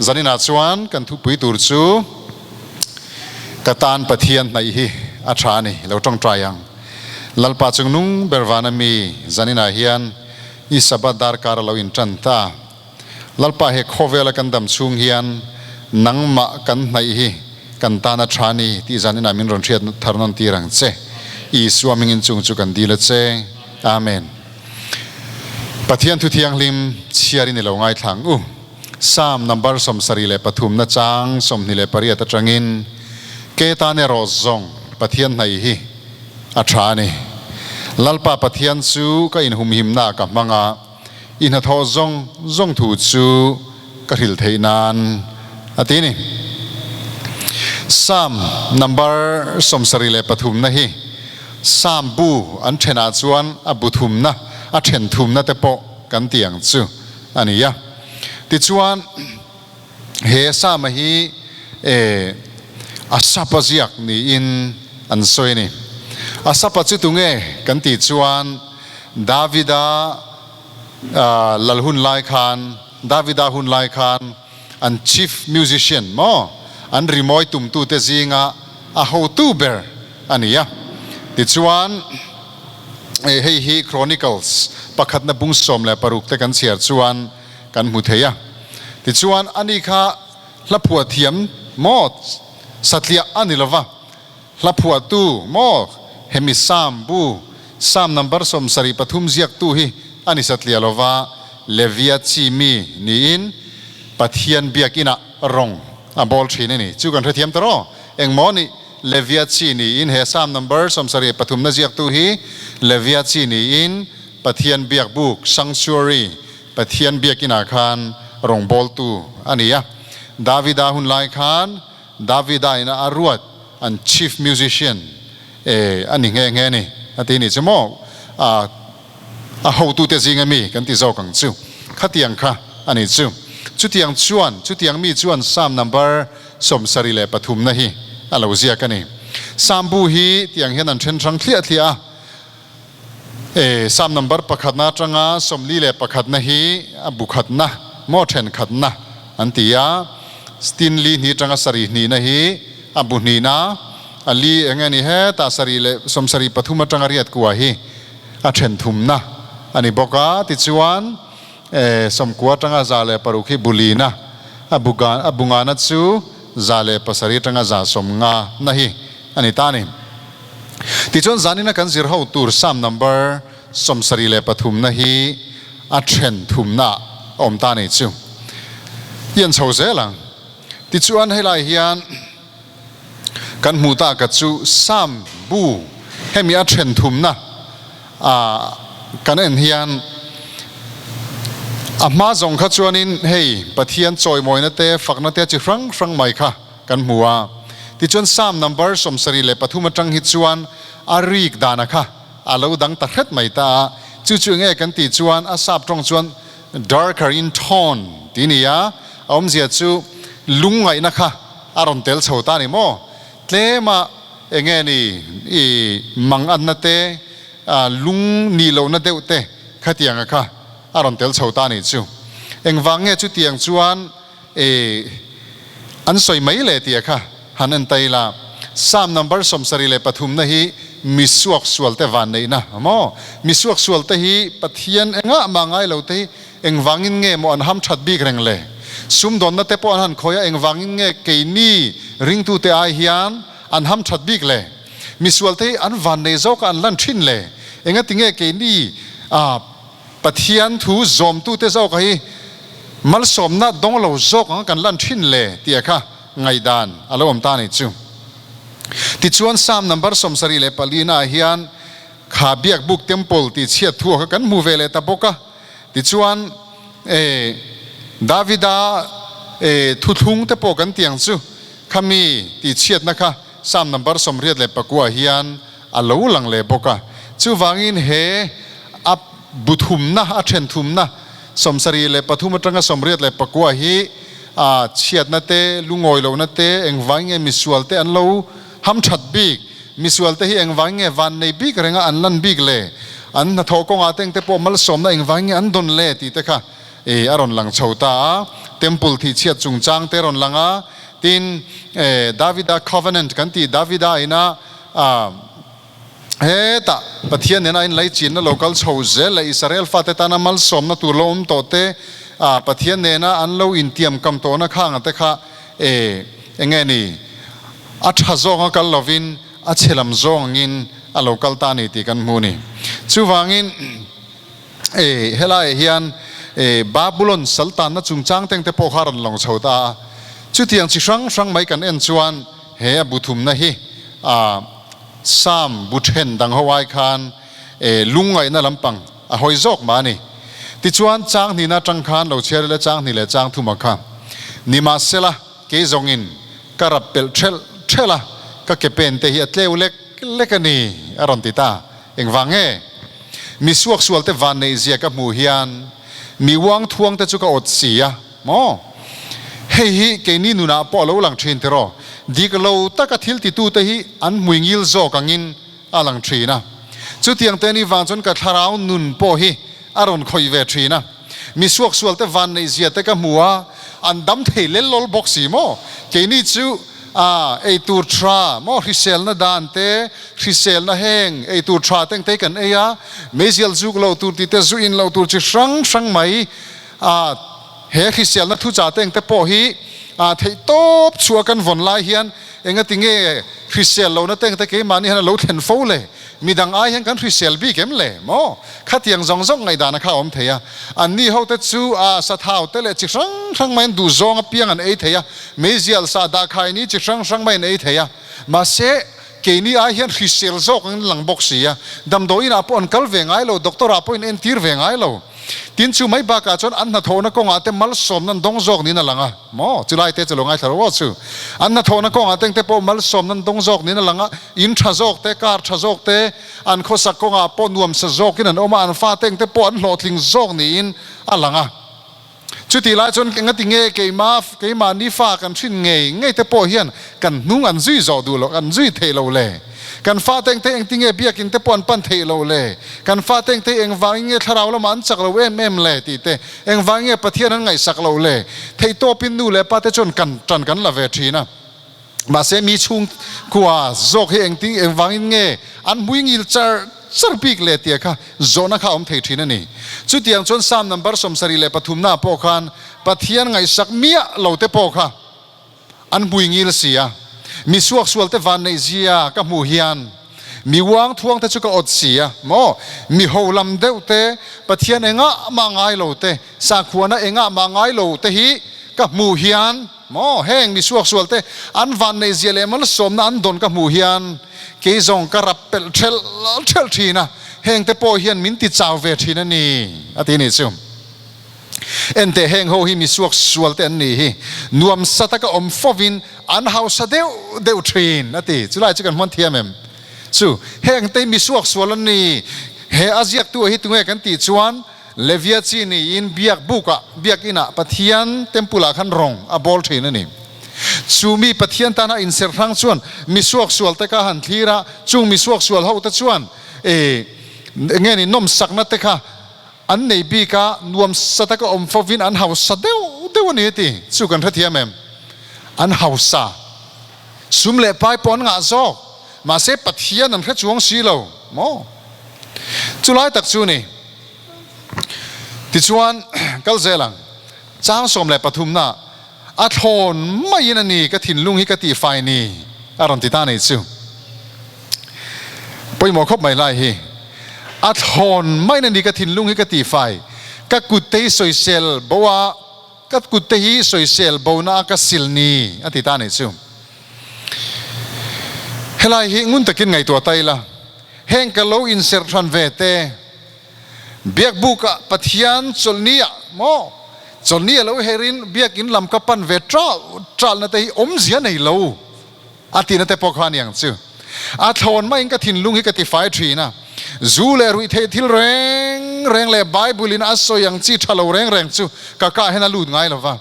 Zaninah chuan kan thupui tur chu Ka tan Pathian hnaih hi a tha a ni, lo tawngtai ang. Lalpa chung nung ber vana mi zaninah hian i Sabbath darkar a lo intan ta. Lalpa he khawvela kan dam chhung hian nangmah kan hnaih hi kan tan a tha a ni tih zaninah min rawn hriat thar nawn tir ang che. Isua hmingin chung chu kan dil a che. Amen. Pathian thu thianghlim chhiarin i lo ngaithla ang u. Psalm number 73 na chang 28 atangin, Ke tan erawh zawng Pathian hnaih hi a tha a ni. Lalpa Pathian chu ka inhumhimna ka hmang a, i hnathawh zawng zawng thu chu ka hrilh theih nan a ti ni. Psalm number 73 na hi Psalm bu an thenah chuan a bu thumna, a then thumna te pawh kan ti ang chu a ni a. Tichuan, he Psalm-a hi e a sapa ziak niin an sawi a ni. A sapa chu tunge kan tih chuan Davida lal hun lai khan, Davida hun lai khan an chief musician maw, an rimawi tumtute zinga a hotu ber a ni a. Tichuan, hei hi Chronicles pakhatna bung 16 te kan chhiar chuan kan hmu thei a. Tichuan, ani kha hla phuah thiam maw satliah a ni lova, hla phuahtu maw hemi Psalm bu, Psalm number 73 ziaktu hi a ni satliah lova, Levia chi mi niin Pathian biakinah rawng a bawl thin a ni. Chu kan hrethiam ta rawh. Engmaw nih Levia chi niin he Psalm number 73 na ziaktu hi Levia chi niin Pathian biak buk, sanctuary, Pathian biakinah khan rawngbawltu a ni a. Davida hun lai khan Davida ina a ruat an chief musician e a ni nghe nghe a ni a ti ni chu maw a a hotute zinga mi kan ti zawk ang chu khatiang kha a ni chu. Chutiang chuan chutiang mi chuan Psalm number 73 na hi a lo ziak a ni. Psalm bu hi tiang hian an then hrang thliah thliah a. E Psalm number pakhatna atanga 41 na hi a bu khatna maw thenkhatna an ti a. Tin li hnih atanga sarih hnihna hi a bu hnihna, a li eng nge ni hetah sarih leh 73 atanga riat kua hi a then thumna a ni bawk a. Tichuan e 90 atanga 106 hi bu lina, a bu a bu ngana chu 107 atanga 150 na hi a ni ta a ni. Tichuan zanina kan zir ho tur Psalm number 73 na hi a then thumna a awm ta a ni chu. I an chho zel ang. Tichuan helai hian kan hmuh ta ka chu Psalm bu hemi a then thumna a kan en hian a hma zawng kha chuanin hei Pathian chawimawina te fakna te chi hrang hrang mai kha kan hmu a. Tichuan Psalm number 73 atang hi chuan a rik dana kha a lo dang ta hret mai ta a. Chu chu enge kan tih chuan a sap tawng chuan darker in tone tih ni a. A awmzia chu lungngaihna kha a rawn tel chho ta a ni maw? Tlema enge ni i mang anna te, lung nih lohna deuh te khatianga kha a rawn tel chho ta a ni chu. Engvang nge chutiang chuan E, an sawi mai le tia kha han en ta ila, Psalm number 73 na hi mi suak sual te van neihna maw? Mi suak sual te hi Pathian engah mah ngai lo te hi engvangin nge maw an ham that bik reng le? Sumdawnna te pawh an han khawi a, engvangin nge keini ringtute ai hian an ham that bik le? Mi sual te hi an van nei zawk a an lan thin le? Engati nge keini ah Pathian thu zawmtute zawk hi malsawmna dawng lo zawk anga kan lan thin le tih kha ngaihdan a lo awm ta a ni chu. Tichuan Psalm number 74 naah hian kha biakbuk temple tih chhiat thu kha kan hmu ve leh ta bawk a. Tichuan e Davida e thuthlung te pawh kan tiang chu khami tih chhiatna kha Psalm number 89 hian a lo lang leh bawk a. Chuvangin he a bu thumna, a then thumna 73 atanga 89 hi a chhiatna te, lungawi lohna te, engvangin nge misual te an lo ham that bik, misual te hi engvangin nge van nei bik renga an lan bik le, an hnathawh kawngah te engte pawh malsawmna engvangin nge an dawn le tih te kha eh a rawn lang chho ta a, Temple thihchhiat chungchang te a rawn lang a, tin eh Davida Covenant kan tih Davida ina ah hetah Pathian nena in laichinna lo kal chho zel leh Israel fate tana malsawmna tur lo awm tawh te ah Pathian nena an lo intiam kam tawhna khang te kha eh enge ni a tha zawnga kal lovin a chhe lam zawng angin a lo kal ta a ni tih kan hmu a ni. Chuvangin eh helaiah hian eh Babulon saltanna chungchang teng te pawh kha a rawn lawng chho ta a, chutiang chi hrang hrang mai kan en chuan he a bu thumna hi ah Psalm bu then dang ho ai khan eh lungngaihna lampang a hawi zawk mah a ni. Tichuan chang hnihna atang khan lo chhiar ila chang hnih leh chang thuma kha nimahsela kei zawngin ka rap pelh thelh thelh a, ka ke pen te hi a tleu lek lek a ni, a rawn ti ta. Engvang nge? Mi suaksual te van neih zia ka hmuh hian mi uang thuang te chu ka awt si a maw? Hei hi keini nunah pawh a lo lang thin tiraw? Dik lo taka thil titu te hi an hmui ngil zawk angin a lang thin a. Chutiang te ni vang chuan ka thlarau nun pawh hi a rawn khawih ve thin a. Mi suaksual te van neih zia te ka hmu a, an dam thei lel lawl bawk si maw? Keini chu a eitur tha maw hriselna dan te, hriselna heng eitur tha te engte kan ei a, meizial zuk lo tur tih te, zu in lo tur chi hrang hrang mai a he hriselna thuchah te engte pawh hi a theih tawp chhuah kan vawn lai hian engati nge hrisel lohna te engte keimahni hian a lo thlen fo le? Midang ai hian kan hrisel bik em le maw? Khatiang zawng zawng ngaihdan a kha a awm thei a. Anni hote chu a sathau te leh chi hrang hrang mai an duh zawng apiang an ei thei a, meizial sah dah khai ni chi hrang hrang mai an ei thei a. Mahse, keini ai hian hrisel zawk an lang bawk si a. Damdawi inah pawh an kal ve ngai lo, doctor ah pawh in entir ve ngai lo. Tin chu mai bakah chuan an hnathawhna kawngah te malsawmna an dawng zawk niin a lang a maw? Chulai te chu lo ngaithla rawh aw chu. An hnathawhna kawngah te engte pawh malsawmna an dawng zawk niin a lang a, in tha zawk te, car tha zawk te, an khawsak kawngah pawh nuamsa zawkin an awm a, an fate engte pawh an hlawhtling zawk niin a lang a. Chutih lai chuan engati nge keima keimahni fa kan hrin ngei ngei te pawh hian kan hnung an zui zawh duh loh, an zui theih lo le? Kan fate engte engti nge biakin te pawh an pan theih loh le? Kan fate engte engvangin nge thlarau lamah an chak lo em em le? tih te, engvangin nge Pathian an ngaihsak loh le? Theihtawpin nu leh pa te chuan kan tan kan la ve thin a. Mahse mi chhungkua zawk hi engtin engvangin nge an hmui ngil char char bik le tia kha zawhna kha a awm thei thin a ni. Chutiang chuan Psalm number 73 naah pawh khan Pathian ngaihsak miah lo te pawh kha an hmui ngil si a, mi suaksual te vanneih zia ka hmuh hian mi uang thuang te chu ka awt si a maw, mi ho lam deuh te, Pathian engah mah ngai lo te, sakhuana engah mah ngai lo te hi ka hmuh hian Maw, heng mi suaksual te an vanneih zia leh malsawmna an dawn ka hmuh hian kei zawng ka rap pelh thelh thelh thin a, heng te pawh hian min ti chau ve thin a ni, a ti nih chu. Enteh heng ho hi mi suaksual te an nih hi, nuamsa taka awm fovin an hausa deuh deuh thin, a ti. Chulai chu kan hmuan thiam em? Chu, heng te hi mi suaksual an ni, he a ziaktu hi tunge kan tih chuan, Levia chi niin biak bukah, biakinah Pathian temple-ah khan rawng a bawl thin a ni. Chu mi Pathian tana inserh hrang chuan mi suaksual te kha han thlir a, chung mi suaksual ho te chuan e nge ni nawmsakna te kha an nei bik a, nuamsa taka awm fovin an hausa deuh deuh a ni a ti. Chu kan hrethiam em? An hausa. Sum leh pai pawh an ngah zawk. Mahse Pathian an hre chuang si lo maw? Chulai tak chu ni. Tichuan, kal zel ang. Chang 13 na a thlawn maiin a ni ka thinlung hi ka tihfai ni a rawn ti ta nei chu. Pawimawh khawp mai lai hi. A thlawn maiin a ni ka thinlung hi ka tihfai. Ka kut te hi sawisel bo a, ka kut te hi sawisel bona a ka sil ni a ti ta nei chu. Helai hi ngun takin ngaihtuah ta ila, heng ka lo inserh hran ve te, Biakbukah Pathian chawlhni ah maw chawlhni a lo herin biakin lam ka pan ve ṭalh ṭalhna te hi awmzia nei lo a tihna te pawh kha a ni ang chu. A thlawn maiin ka thinlung hi ka tifai ṭhin a, zu leh ruihtheih thil reng reng leh Bible in a sawi ang chi ṭha lo reng reng chu ka kah hian a lut ngai lo va.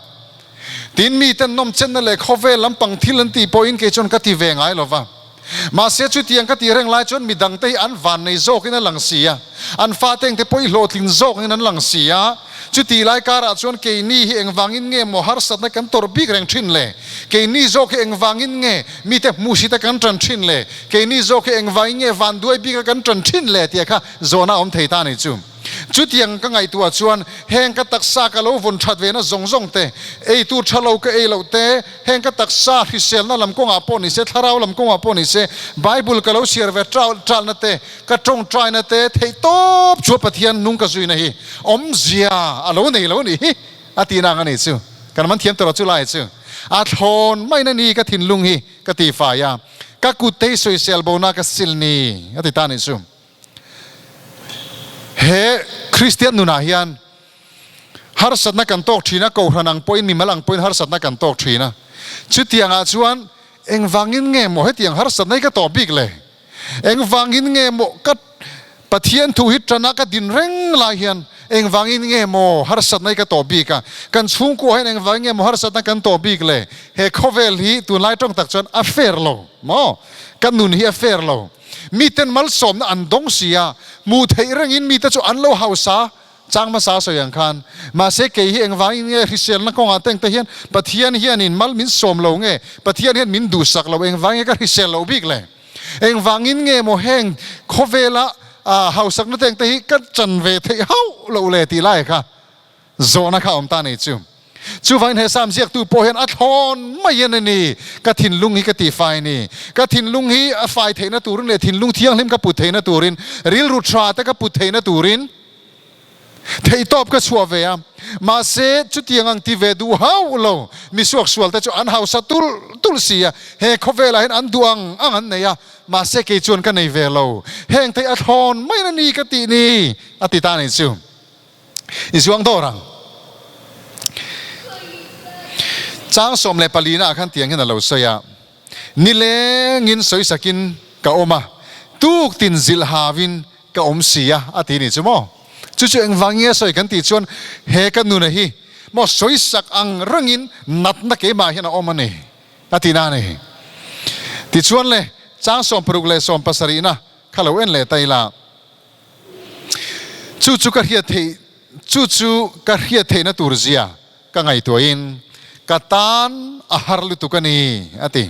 Tin, miten nawmchenna leh khawvel lampang thil an tih pawhin kei chuan ka ti ve ngai lo va. Mahse, chutiang ka tih reng lai chuan midangte hi an vannei zawkin a lang si a, an fate engte pawh i hlawhtlin zawkin an lang si a. Chuti lai karah chuan keini hi engvangin nge maw harsatna kan tawrh bik reng thin le? Keini zawk hi engvangin nge mite hmuhsita kan tan thin le? Keini zawk hi engvangin nge vanduai bika kan tan thin le? Tia kha zawhna a awm thei ta a ni chu. Chutiang ka ngaihtuah chuan heng ka taksa ka lo vawn that vena zawng zawng te, ei tur tha lo ka ei loh te, heng ka taksa hriselna lam kawngah pawh ni se, thlarau lam kawngah pawh ni se, Bible ka lo chhiar ve talna te, ka tawngtaina te theih tawp chu Pathian nung ka zuina hi awmzia a lo nei lo nih hi a tihna ang a ni chu. Kan man thiam tawh chu lai chu a thlawn mai na ni ka thinlung hi ka tifai a, ka kut te hi sawisel bona ka sil ni a ti ta a nih chu. He Kristian nunah hian harsatna kan tawk thin a, Kohhran ang pawhin mimal ang pawhin harsatna kan tawk thin a. Chutiangah chuan engvangin nge maw hetiang harsatna hi ka tawh bik le? Engvangin nge maw ka Pathian thu hi tana ka din reng lai hian engvangin nge maw harsatna hi ka tawh bik a? Kan chhungkua hian engvangin nge maw harsatna kan tawh bik le? He khawvel hi tunlai tawng tak chuan a fair lo maw? Ka nun hi a fair lo. Miten malsawmna an dawng si a, hmuh theih rengin mite chu an lo hausa chang hmasa sawi ang khan. Mahse kei hi engvangin nge hriselna kawngah te engte hian Pathian hianin mal min sawm lo nge, Pathian hian min duhsak lo, engvangin nge ka hrisel loh bik le? Engvangin nge maw heng khawvela hausakna te engte hi ka chan ve theih hauh loh le tih lai kha Zawhna kha awm ta nei chu. Chuvangin he Psalm ziaktu pawh hian a thlawn mai hian a ni, ka thinlung hi ka tihfai ni. Ka thinlung hi a fai theihna turin leh thinlung thianghlim ka put theihna turin, rilru tha te ka put theihna turin theihtawp ka chhuah ve a. Mahse, chutiang ang ti ve duh hauh lo mi suaksual te chu an hausa tulh tulh si a, he khawvelah hian an duh ang ang an nei a, mahse kei chuan ka nei ve lo. Heng thei a thlawn mai a ni ka tih ni, a ti ta nei chu. I zuang dawr ang. Chang 14 na ah khan tiang hian a lo sawi a, Nilengin sawisakin ka awm a, tuk tin zilh hauin ka awm si a, a ti ni chu maw? Chu chu engvang nge a sawi kan tih chuan he ka nuna hi maw sawisak ang rengin natna keimah hian a awm a ni, a ti na a ni. Tichuan le, chang 60 leh 70 na kha lo en leh ta ila. Chu chu ka hriat theih chu chu ka hriat theihna tur zia ka ngaihtuahin ka tan a har lutuk a ni, a ti.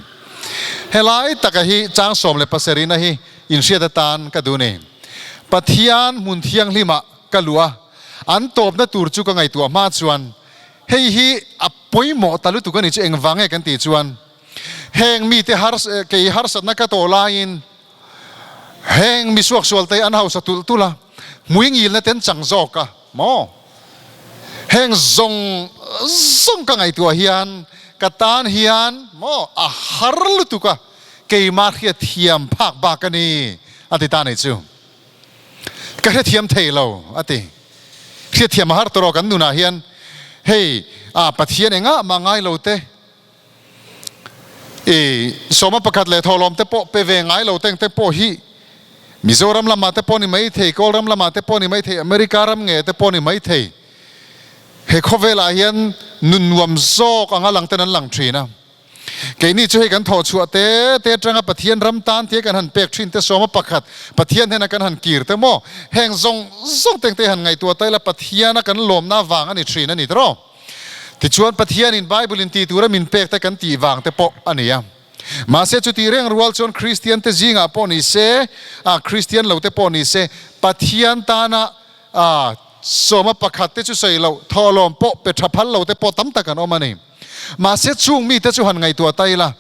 Helai taka hi chang 17 na hi inhriat atan ka duh ni. Pathian hmun thianghlimah ka luh a, an tawpna tur chu ka ngaihtuah hma chuan hei hi a pawimawh ta lutuk a ni chu engvang nge kan tih chuan heng mite kei harsatna ka tawh laiin Heng mi suaksualte an hausa tulh tulh a, hmui ngilna te an chang zawk a maw? Heng zawng zawng ka ngaihtuah hian ka tan hian maw a har lutuk a, keimah hriatthiam phak bak a ni a ti ta nei chu. Ka hrethiam thei lo a ti. Hriatthiam a har tawh rawh kan nunah hian hei a Pathian engah mah ngai lo te, I 11 leh thawhlawm te pawh pe ve ngai lo teng te pawh hi Mizoram lamah te pawh ni mai thei, Kawl ram lamah te pawh ni mai thei, America ram nge te pawh ni mai thei. He khawvelah hian nun nuam zawk anga lang ten an lang thin a. Keini chu hei kan thawh chhuah te te atanga Pathian ram tan tia kan han pek thin te 11 Pathian hnena kan han kir te maw? Heng zawng zawng teng te han ngaihtuah ta ila Pathiana kan lawmna vang a ni thin a ni tiraw? Tichuan, Pathianin Bible-in ti tura min pek te kan tih vang te pawh a ni a. Mahse, chutih reng rual chuan Kristiante zingah pawh ni se, a Kristian lote pawh ni se, Pathian tana a 11 te chu sawi loh, thawhlawm pawh pe tha phal lote pawh tam tak an awm a ni. Mahse, chung mite chu han ngaihtuah ta ila,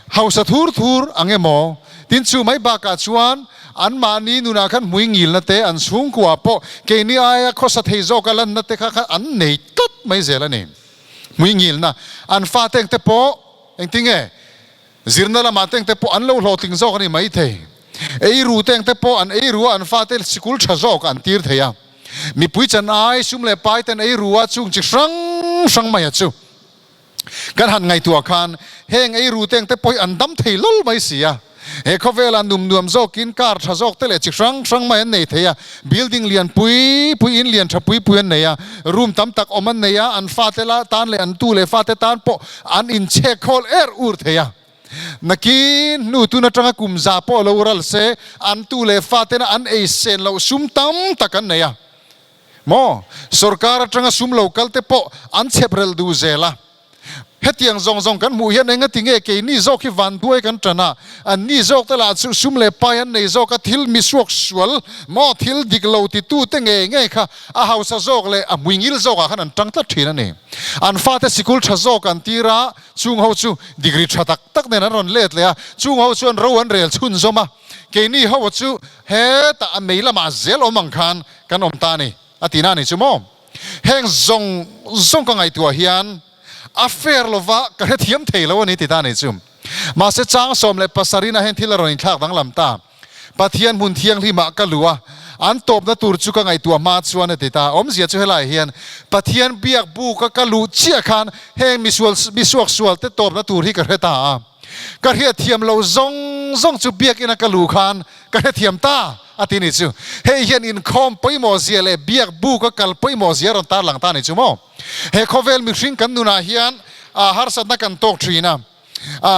hausa thur thur ang emaw? Tin, chu mai bakah chuan anmahni nunah khan hmui ngilna te, an chhungkua pawh keini aia khawsa thei zawka lanna te kha kha an nei tlat mai zel a ni. Hmui ngilna an fate engte pawh engtinge zirna lamah te engte pawh an lo hlawhtling zawk a ni maithei. Eiru te engte pawh an eiru a, an fate sikul tha zawk an tir thei a. Mipui chan ai sum leh pai ten eiru a chung chi hrang hrang mai a chu. Kan han ngaihtuah khan heng eiru te engte pawh hi an dam thei lawlh mai si a. He khawvelah num nuam zawkin car tha zawk te leh chi hrang hrang mai an nei thei a, building lian pui pui in lian tha pui pui an nei a, room tam tak awm an nei a, an fate la tan leh an tu leh fate tan pawh an inchhek khawl er ur thei a. Nakin hnu tun atanga kum za pawh lo ral se an tu leh fatena an ei sen loh sum tam tak an nei a. Maw? Sorkar atanga sum lo kal te pawh an chhep relh duh zel a. Hetiang zawng zawng kan hmuh hian engati nge keini zawk hi vanduai kan tan a, anni zawk te lah chu sum leh pai an nei zawk a, thil misuak sual maw thil dik lo titu te ngei ngei kha a hausa zawk leh a hmuingil zawkah khan an tang tlat thin a ni. An fate sikul tha zawk an tir a, chung ho chu degree tha tak tak nen an rawn let leh a, chung ho chuan ro an rel chhunzawm a, keini ho chu hetah a mei lamah zel awm ang khan kan awm ta a ni a tihna a ni chu maw? Heng zawng zawng ka ngaihtuah hian a fair lova ka hrethiam thei lo a ni ti ta a ni chu. Mahse chang 17 ah hian thil a rawn inthlak danglam ta. Pathian hmun thianghlimah ka luh a, an tawpna tur chu ka ngaihtuah hma chuan a ti ta. Awmzia chu helaiah hian Pathian biak buk a ka luh chiah khan heng misual misuak sual te tawpna tur hi ka hre ta a. Ka hriatthiam lo zawng zawng chu biakina ka luh khan ka hrethiam ta a ti ni chu. Hei hian inkhawm pawimawh zia leh biak buk a kal pawimawh zia a rawn tarlang ta ni chu maw. He khawvel mihring kan nunah hian harsatna kan tawk thin a.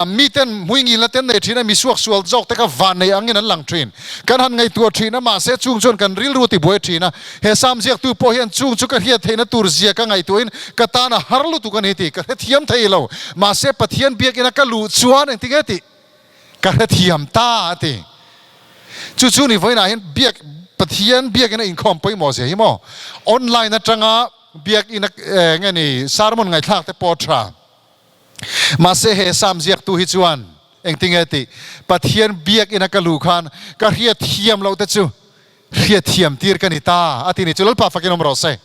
Miten hmuingilna te an nei thin a, misuak sual zawk te kha van nei angin an lang thin. Kan han ngaihtuah thin a, mahse chung chuan kan rilru a tibuai thin a. He Sam ziaktu pawh hian chung chu ka hriat theihna tur zia ka ngaihtuahin ka tan a har lutuk a ni tih ka hrethiam thei lo. Mahse Pathian biakina ka luh chuan engtinge tih ka hrethiam ta a ti. Chu chu ni vawiinah hian biak Pathian biakina inkhawm pawimawh zia hi maw? Online atanga biakina nge ni sermon ngaihthlak te pawh a tha. Mahse he Sam ziaktu hi chuan engtinge tih Pathian biakina ka luh khan ka hriatthiam loh te chu Hriatthiam tir ka ni ta, a ti ni chu Lalpa fakin awm rawh se.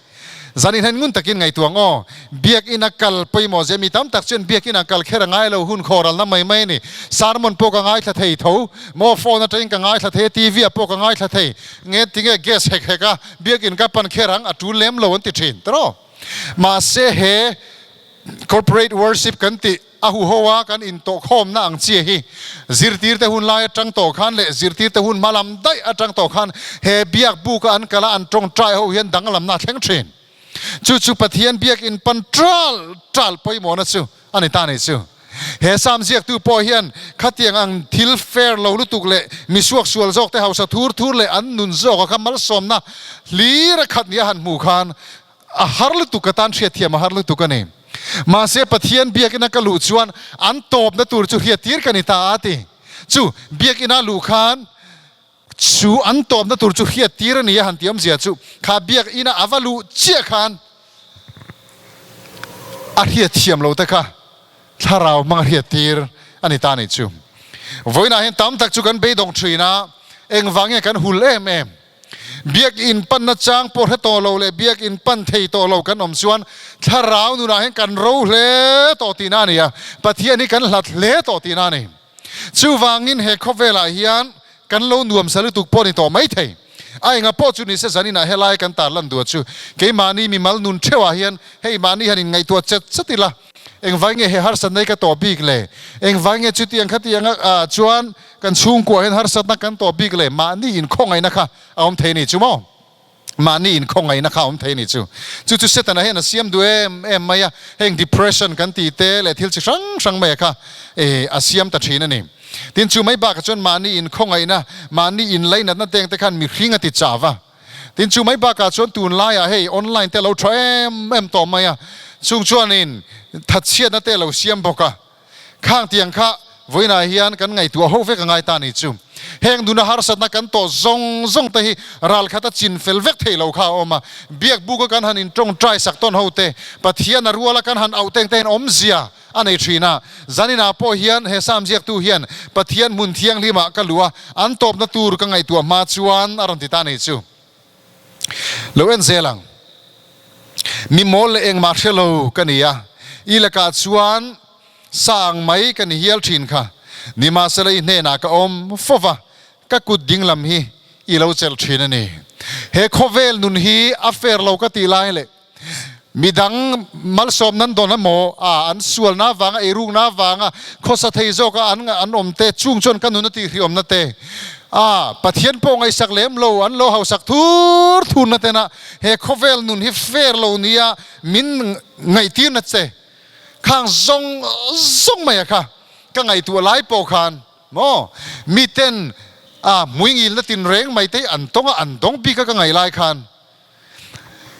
Zan inhen ngun takin ngaihtuah ang aw. Biakinn a kal pawimawh zia mi tam tak chuan biakinn ah kal kher a ngai lo, hun khawralna mai mai a ni. Sermon pawh ka ngaithla thei tho, maw phone atangin ka ngaithla thei a, TV ah pawh ka ngaithla thei. Nge tinge gas hek hek a biakinn ka pan kher ang, a tul lem lo an ti thin tiraw. Mahse he Corporate worship kan tih a huho a kan intawhkhawmna ang chiah hi zirtirte hun lai atang tawh khan leh zirtirte hun hma lam daih atang tawh khan he biak buk a an kal a an tawngtai ho hian danglamna a thleng thin. Chu chu Pathian biak in pan tal tal pawimawhna chu a ni ta ni chu. He Psalm ziaktu pawh hian khatiang ang thil fair lo lutuk leh misuak sual zawk te hausa thur thur leh an nun zawk a kha malsawmna hlir a khat ni a han hmuh khan A har lutuk ka tan hriatthiam a har lutuk a ni. Mahse Pathian biakina ka luh chuan an tawpna tur chu hriattir ka ni ta a ti. Chu biakina luh khan chu an tawpna tur chu hriattir a ni a han ti awmzia chu kha biakina a va luh chiah khan a hriatthiam lo te kha thlarau hmang a hriattir a ni ta a ni chu. Vawiinah hian tam tak chu kan beidawng thin a, engvang nge kan hul em em? Biakinn panna chang pawh hre tawh lo leh biakinn pan thei tawh lo kan awm chuan thlarau nunah hian kan ro hle tawh tihna a ni a, Pathian hi kan hlat hle tawh tihna a ni. Chuvangin he khawvelah hian kan lo nuamsa lutuk pawh a ni tawh mai thei. A enga pawh chu nise zaninah helai kan tarlan duh chu keimahni mimal nun theuhah hian hei mahni han inngaihtuah chet chet ila, Engvai nge he harsatna hi ka tawh bik le? Engvai nge chutiang khatiang a chuan kan chhungkua hian harsatna kan tawh bik le? Mahni inkhawngaihna kha a awm thei a ni chu maw? Mahni inkhawngaihna kha a awm thei a ni chu. Chu chu Setana hian a siam duh em em mai a, heng depression kan tih te leh thil chi hrang hrang mai kha a siam ta thin a ni. Tin, chu mai bakah chuan mahni inkhawngaihna, mahni inlainatna teng te khan mihring a ti chau va. Tin chu mai bakah chuan tunlaiah hei online te a lo tha em em tawh mai a, chung chuanin thatchhiatna te a lo siam bawk a, khang tiang kha vawiinah hian kan ngaihtuah ho vek a ngai ta ni chu. Heng nuna harsatna kan tawh zawng zawng te hi ral khat a chin fel vek theih lo kha a awm a, biak buka kan han intawngtai sak tawn ho te, Pathian a ruala kan han auh teng te hian awmzia a nei thin a, zaninah pawh hian he Psalm ziaktu hian Pathian hmun thianghlimah ka luh a, an tawpna tur ka ngaihtuah hma chuan a rawn ti ta nei chu. Lo en zel ang. Mi mawl leh engmah hre lo ka ni a, i lakah chuan sa ang mai ka ni hial thin kha. Nimahsela i hnenah ka awm fo va, ka kut dinglam hi i lo chelh thin a ni. He khawvel nun hi a fair lo ka tih lai leh Midang malsawm nan dawn emaw a an sualna avanga eirukna avanga khawsa thei zawka an an awm te chung chuan ka nun a tihriawmna te a Pathian pawh ngaihsak lem lo an lo hausak thur thurna tena he khawvel nun hi fair lo nia min ngaihtirna che khang zawng zawng mai a kha ka ngaihtuah lai pawh khan maw miten a hmuingilna tinreng mai te hi an tawng a an dawng bik a ka ngaih lai khan.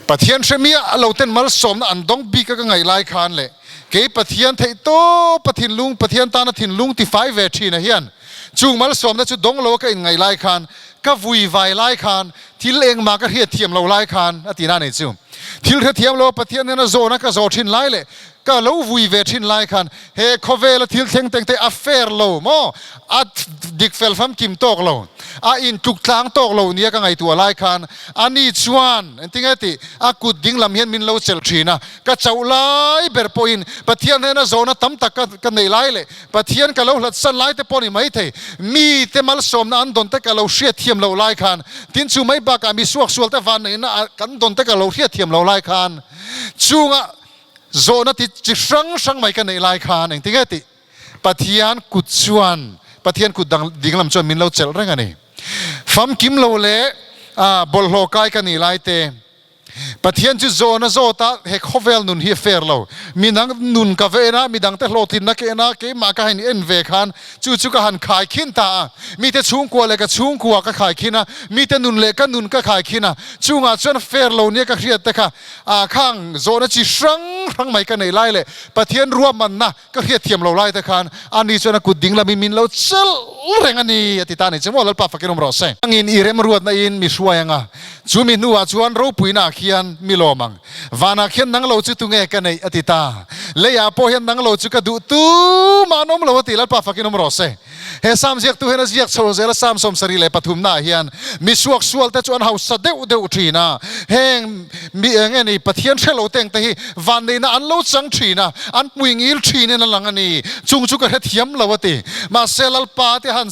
Pathian hre miah lo ten malsawmna an dawng bik a ka ngaih lai khan leh kei Pathian theih tawpa thinlung, Pathian tana thinlung tifai ve thina hian chung malsawmna chu dawng lo a ka inngaih lai khan, ka vui vai lai khan, thil engmah ka hriatthiam lo lai khan a ti na nei chu. Thil hrethiam lo a Pathian hian a zawhna ka zawh thin lai leh ka lo vui ve thin lai khan he khawvela thil thleng teng te a fair lo maw? A dik fel famkim tawk lo, a intluk tlang tawk lo nia ka ngaihtuah lai khan ani chuan engtinge tih a kut ding lam hian min lo chelh thin a, ka chauh lai ber pawhin Pathian hnena zawhna tam tak ka neih lai leh Pathian ka lo hlatsan lai te pawh ni maithei, mite malsawmna an dawn te ka lo hriatthiam loh lai khan, tin chu mai bakah mi suaksual te vanneihna kan dawn te ka lo hriatthiam loh lai khan chunga Zawhna ti chi hrang hrang mai ka neih lai khan engtinge tih Pathian kut chuan Pathian kut dang dinglam chuan min lo chelh reng a ni. Famkim lo leh bawlhhlawh kai ka nih lai te Pathian chu zawhna zawt a he khawvel nun hi a fair lo. Midang nun ka va en a, midang te hlawhtlinna ka en a, keimah ka han en ve khan chu chu ka han khai khin ta a. Mite chhungkua leh ka chhungkua ka khai khin a, mite nun leh ka nun ka khai khin a, chungah chuan fair lo nia ka hriat te kha Ah khang zawhna chi hrang hrang mai ka nei lai leh Pathian ruahmanna ka hriatthiam lo lai te khan ani chuan a kut ding lamin min lo chelh reng a ni a ti ta a ni che maw Lalpa fakin awm rawh se. Angin i remruatna in mi hruai anga chu mi hnuah chuan ropuina ah khian mi lawm ang. Vanah khian nang lo chu tunge ka neih a ti ta. Leiah pawh hian nang lo chu ka duh tumah an awm lo a ti Lalpa fakin awm rawh se. He Sam ziaktu hian a ziak chho zel a, Sam 73 naah hian mi suaksualte chu an hausa deuh deuh thin a, heng mi eng nge ni Pathian hre lo teng te hi vanneihna an lo chang thin a, an hmui ngil thinin a lang a ni, chung chu ka hrethiam lo a ti. Mahse Lalpa te han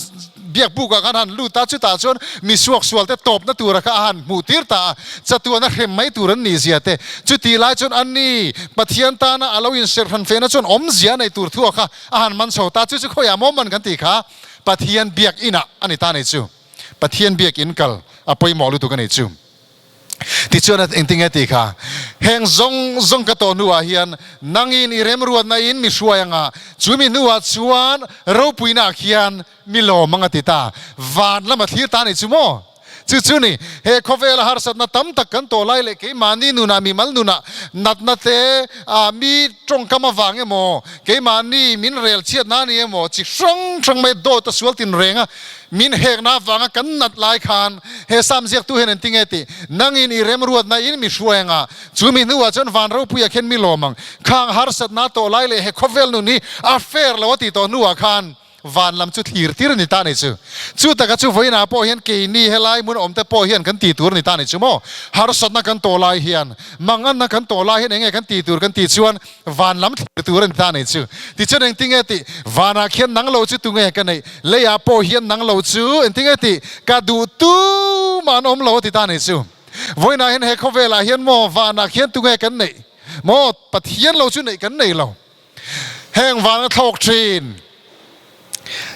biakbukah khan han lut a, chutah chuan mi suaksualte tawpna tura kha a han hmuh tir ta a, chatuana hrem mai tur an nih zia te, chutih lai chuan an ni Pathian tana a lo inserhran fehna chuan awmzia a neih tur thu a kha A han man chho ta, chu chu khawiah maw man kan tih kha Pathian biakinah a ni ta a ni chu. Pathian biakin kal a pawimawh lutuk a ni chu. Tichuan a engtinge tih kha, heng zawng zawng ka tawh hnuah hian nangin i remruatna in mi hruai anga, chu mi hnuah chuan ropuinaah khian mi lawm ang a ti ta. Van lama thlir ta a ni chu maw? Chu chu ni, he khawvela harsatna tam tak kan tawh lai leh keimahni nunah, mimal nunah natna te, mi tawngkam avang emaw, keimahni min rel chhiatna a ni emaw, chi hrang hrang mai dawt a sual tin reng a, min hekna avanga kan nat lai khan he Sam ziaktu hian engtinge tih, Nangin i remruatna in mi hruai anga, chu mi hnuah chuan van ropuiah khian mi lawm ang. Khang harsatna tawh lai leh he khawvel nun hi a fair lo a tih tawh hnuah khan, Van lam chu thlir tir a ni ta a ni chu. Chu taka chu vawiinah pawh hian keini helai hmun awmte pawh hian kan tih tur a ni ta a ni chu maw? Harsatna kan tawh lai hian, manganna kan tawh lai hian enge kan tih tur kan tih chuan van lam thlir tur a ni ta a ni chu. Tichuan engtinge tih? Vanah khian nang lo chu tunge ka neih? Leiah pawh hian nang lo chu engtinge tih? Ka duh tumah an awm lo a ti ta a ni chu. Vawiinah hian he khawvelah hian maw vanah khian tunge kan neih? Maw Pathian lo chu neih kan nei lo. Heng vana thlawk thin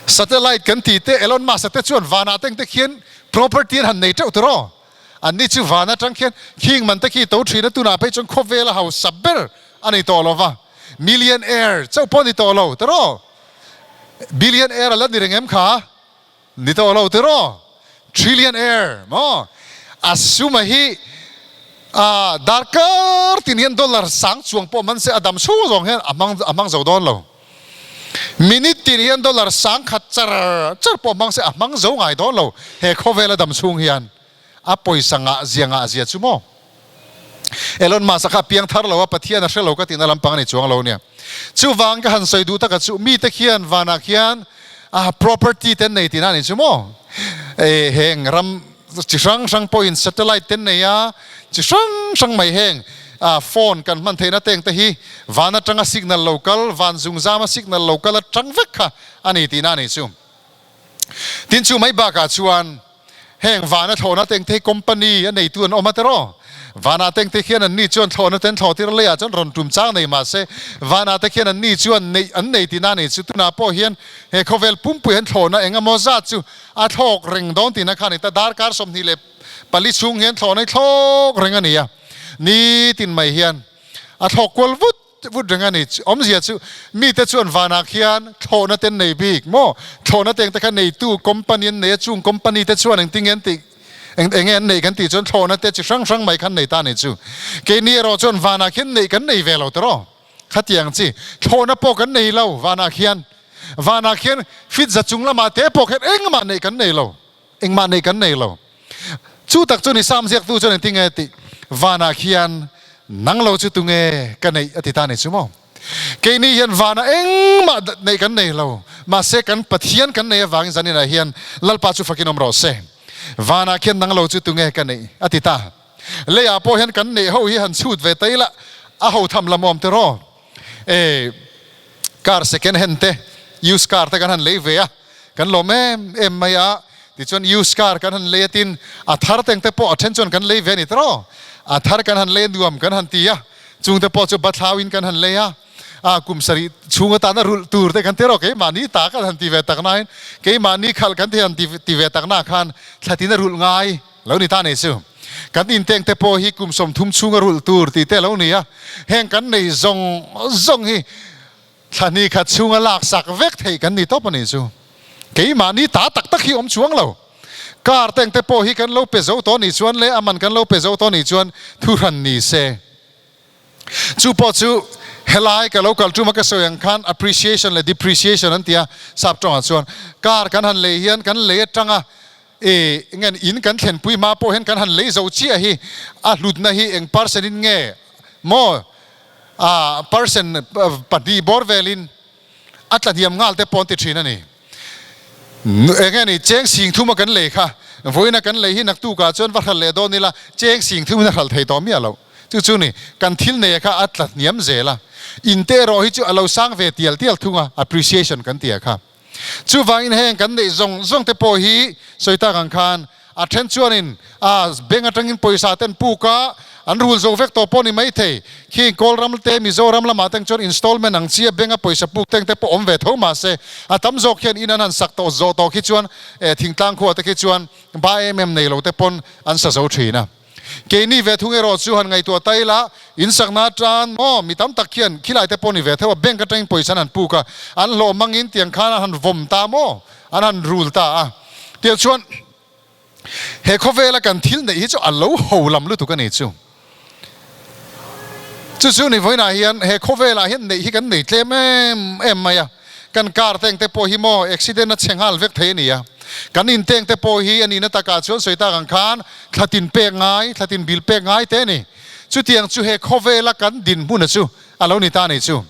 satellite kan ti te Elon Musk a te chuan vanah teng te khian property an han nei teuh tiraw? An ni chu van atang khian khing man te khi to thin a tunah phei chuan khawvel a hausa ber a ni tawh lova millionaire chauh pawh a ni tawh lo tiraw? Billionaire a la ni reng em kha? Ni tawh lo tiraw? Trillionaire maw? A suma hi a darkar tin hian dollar sang chuang pawh man se a dam chhung zawng hian a hmang a hmang zo dawn lo. Minute tin hian dollar sang khat char char pawh hmang se a hmang zo ngai dawn lo he khawvel a dam chhung hian. A pawisa ngah zia ngah zia chu maw? Elon Musk a kha piang thar lo a, Pathian a hre lo ka tihna lampang a ni chuang lo nia. Chuvang ka han sawi duh taka chu mite khian vanah khian a property te an nei tihna a ni chu maw? E heng ram chi hrang hrang pawhin satellite te an nei a, chi hrang hrang mai heng a phone kan hman theihna teng te hi van atanga signal lo kal, van zungzama signal lo kal atang vek kha a ni tihna a ni chu. Tin chu mai bakah chuan heng vana thlawhna te engte hi company a neitu an awm a tiraw? Vanah te engte khian anni chuan thlawhna te an thlawh tir leiah chuan rawn tum chang nei mahse vanah te khian anni chuan neih an nei tihna a ni chu. Tunah pawh hian he khawvel pumpui an thlawhna eng emaw zat chu a thlawk reng dawn tihna kha a ni ta. Darkar 24 chhung hian thlawhna hi thlawk reng a ni a, nitin mai hian a thlawk kual vut. Vut reng a ni. Awmzia chu mite chuan vanah khian thlawhna te an nei bik maw? Thlawhna te engte kha neitu company an nei a, chung company te chuan engtin nge an tih? Eng enge an neih kan tih chuan thlawhna te chi hrang hrang mai khan nei ta a nih chu. Keini erawh chuan vanah khian neih kan nei ve lo tawh. Khatiang chi thlawhna pawh kan nei lo vanah khian. Vanah khian fit za chung lamah te pawh khian engmah neih kan nei lo. Engmah neih kan nei lo. Chu tak chu ni Sam ziaktu chuan engtin nge tih vanah khian nang lo chu tunge ka neih a ti ta a nih chu maw. Keini hian vanah engmah neih kan nei lo. Mahse kan Pathian kan nei avangin zaninah hian Lalpa chu fakin awm rawh se. Vanah khian nang lo chu tunge ka neih a ti ta. Leiah pawh hian kan neih ho hi han chhut ve ta ila a ho tham lam awm tiraw. E car second hand te used car te kan han lei ve a, kan lawm em em mai a, tichuan used car kan han lei a tin a thar teng te pawh a then chuan kan lei ve a ni tiraw. A thar kan han lei nuam kan han ti a, chung te pawh chu bathlau in kan han lei a, a kum sarih chhung atana rulh tur te kan ti rawh keimahni ta kan han ti ve tak nain keimahni khalh kan ti han ti ve tak na khan thlatin a rulh ngai lo ni ta nei chu. Kan inteng te pawh hi kum 30 chhunga rulh tur tih te a lo ni a, heng kan nei zawng zawng hi thla hnih khat chhunga laksak vek theih kan ni tawp a nih chu. Keimahni ta tak tak hi awm chuang lo. Car teng te pawh hi kan lo pe zo tawh nih chuan leh a man kan lo pe zo tawh nih chuan thuhran ni se. Chu pawh chu helai ka lo kal tum a ka sawi ang khan appreciation leh depreciation an ti a, sap tawngah chuan car kan han lei hian kan lei atanga e nge in kan thlenpui hma pawh hian kan han lei zo chiah hi a hlutna hi eng percent in nge maw a percent pahnih bawr velin a tlahniam nghal te pawh an ti thin a ni. Enge ni cheng sing thuma kan lei kha vawiina kan lei hi naktukah chuan va hral leh dawn ila cheng sing thumin a hral thei tawh miah loh. Chu chu ni kan thil neia kha a tlahniam zel a, in te erawh hi chu a lo sang ve tial tial thung a, appreciation kan ti a kha. Chuvangin heng kan neih zawng zawng te pawh hi sawi tak ang khan a then chuanin a bank atangin pawisa te an puk a, an rul zo vek tawh pawh ni maithei. Khi Kawlram te Mizoram lamah te chuan installment ang chi a bank a pawisa puk teng te pawh awm ve tho mahse a tam zawk hian in an han sak tawh zawh tawh khi chuan thingtlang khua te khi chuan ba em em nei lo te pawn an sa zo thin a. Keini ve thung erawh chu han ngaihtuah ta ila, in sakna atan maw mi tam tak hian khilai te pawh ni ve theuh a, bank atangin pawisa an han puk a, an hlawh mangin tiang khan an han vawm ta maw, an han rul ta a. Tiang chuan he khawvela kan thil neih hi chu a lo ho lam lutuk a ni chu. Chu chu ni vawiinah hian he khawvelah hian neih hi kan nei tlem em em mai a. Kan car teng te pawh hi maw accident a chhe nghal vek thei a ni a. Kan in teng te pawh hi a nihna takah chuan sawi tak ang khan thla tin pek ngai, thla tin bil pek ngai te a ni. Chutiang chu he khawvela kan dinhmuna chu a lo ni ta a ni chu.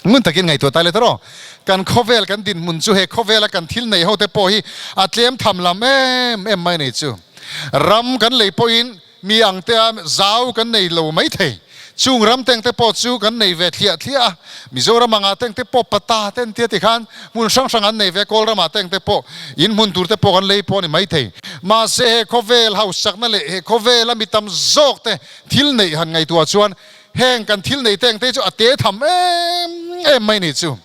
Ngun takin ngaihtuah ta let rawh. Kan khawvel kan dinhmun chu he khawvela kan thil nei ho te pawh hi a tlem tham lam em em mai a ni chu. Ram kan lei pawhin Mi ang te a zau kan nei lo mai thei. Chung ram teng te pawh chu kan nei ve thliah thliah a. Mizoram anga teng te pawh pata te an tia tikhan hmun hrang hrang an nei ve. Kawl ramah teng te pawh in hmun tur te pawh kan lei pawh a ni mai thei. Mahse he khawvel hausakna leh he khawvela mi tam zawk te thil neih han ngaihtuah chuan heng kan thil nei teng te chu a te tham em em mai ni chu.